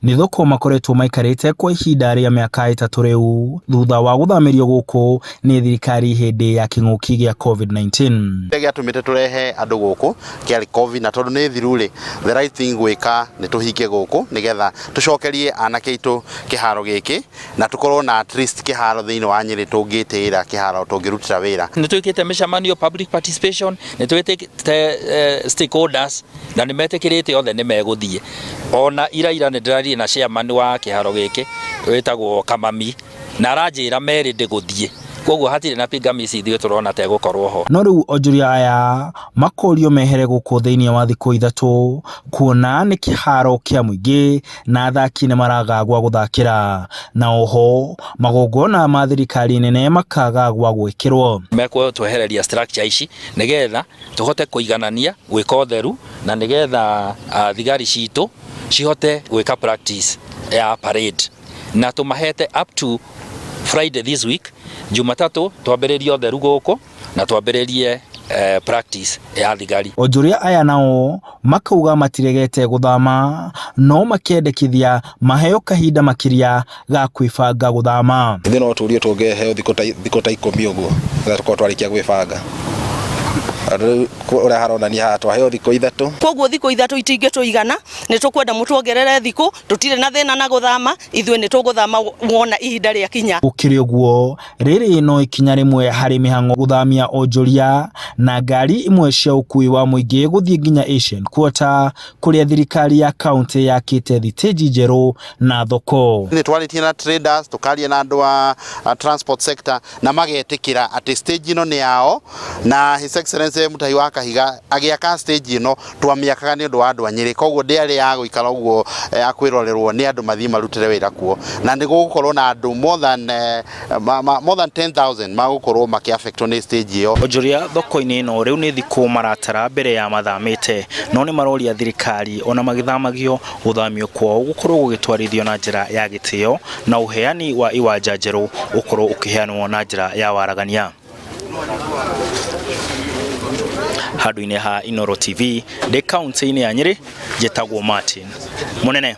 Nĩ thoko makoretwo maikarĩte kwa ihinda rĩa mĩaka 3 rĩu thutha wa gũthamĩrio gũkũ nĩ thirikari hĩndĩ ya kĩng'ũki gĩa COVID-19. Kĩrĩa gĩatũmĩte tũrehe andũ gũkũ kĩarĩ COVID, na tondũ nĩ thiru rĩ, the right thing gwĩka nĩ tũhinge gũkũ nĩgetha tũcokerie anake aitũ kĩharo gĩkĩ na tũkorwo na at least kĩharo thĩinĩ wa Nyĩrĩ tũngĩtĩĩra, kĩharo tũngĩrutĩra wĩra. Nĩ twĩkĩte mĩcemanio public participation, nĩ twĩtĩte stakeholders na nĩ metĩkĩrĩte othe nĩ megũthiĩ. Ona ira nĩ ndĩrarie na chairman wa kĩharo gĩkĩ wĩtagwo Kamami na aranjĩra merĩ ndĩgũthiĩ, koguo hatirĩ na pingamizi ithuĩ tũrona ta ĩgũkorwo ho. No rĩu onjoria aya makorio mehere gũkũ thĩinĩ wa thikũ 3 kuona nĩ kĩharo kĩa mũingĩ na athaki nĩ maraga gwa gũthakĩra, na oho magongona ma thirikari nene makaga gwa gwĩkĩrwo. Mekũtwehereria structure ici nĩgetha tũhote kũiganania gwĩka ũtheru na nĩgetha thigari citũ cihote gwĩka practice ya parade, na tũmahete up to Friday this week, Jumatatu twambĩrĩrie ũtheru gũkũ na twambĩrĩrie practice ya thigari. Onjoria aya nao makauga matiregete gũthama no makendekithia maheo kahinda makĩria ga kwĩbanga gũthama. Ithuĩ no tũrie tũngĩheo thikũ ta 10 ũguo nĩgetha tũkorwo twarĩkia gwĩbanga. Rĩu ũrĩa haronania haha twaheo thikũ 3. Koguo thikũ 3 itingĩtũigana, nĩ tũkwenda mũtuongerere thikũ, tũtirĩ na thĩna na gũthama, ithuĩ nĩ tũgũthama wona ihinda rĩakinya. Gũkĩrĩ ũguo, rĩrĩ no ikinya rĩmwe harĩ mĩhang'o gũthamia onjoria na ngari imwe cia ũkuui wa mũingĩ gũthiĩ nginya Asian Quarter kũrĩa thirikari ya kaunti yakĩte thitĩnji njerũ na thoko. Nĩ twarĩtie na traders, tũkaria na andũ a transport sector na magetĩkĩra atĩ stage ĩno nĩ yao, na His Excellency Mutahi wa Kahiga agĩaka stage ĩno twamĩakaga nĩ ũndũ wa andũ a Nyĩrĩ, koguo ndĩarĩ ya gũikara ũguo ya kwĩrorerwo nĩ andũ mathiĩ marutĩre wĩra kuo, na nĩ gũgũkorwo na andũ more than 10,000 magũkorwo makĩaffectwo nĩ stage ĩyo. Onjoria thoko-inĩ ĩno rĩu nĩ thikũ maratara mbere ya mathamĩte, no nĩ maroria thirikari ona magĩthamagio gũthamio kwao gũkorwo gũgĩtwarithio na njĩra ya gĩtĩo na ũheani wa iwanja njerũ ũkorwo ũkĩheanwo na njĩra ya waragania. Handũ-inĩ ha Inooro TV ndĩ kaunti-inĩ ya Nyĩrĩ, njĩtagwo Martin Mũnene.